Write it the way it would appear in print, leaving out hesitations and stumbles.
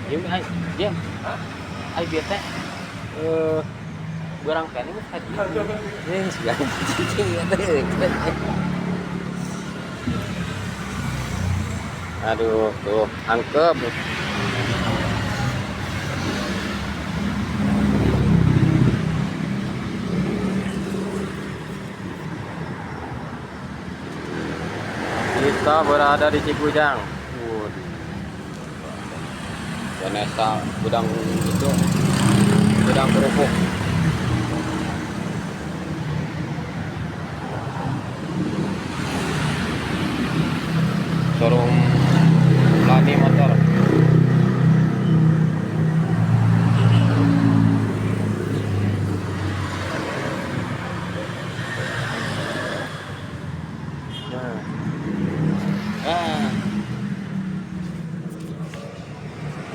Diam, hai, diam. Hai bieu teh. Eh, beurang keneh geus ka dieu. Eh, segala cicing ya teh. Aduh, tuh angkep. Kita berada di Cikujang. Waduh. Vanessa gudang itu, gudang kerupuk.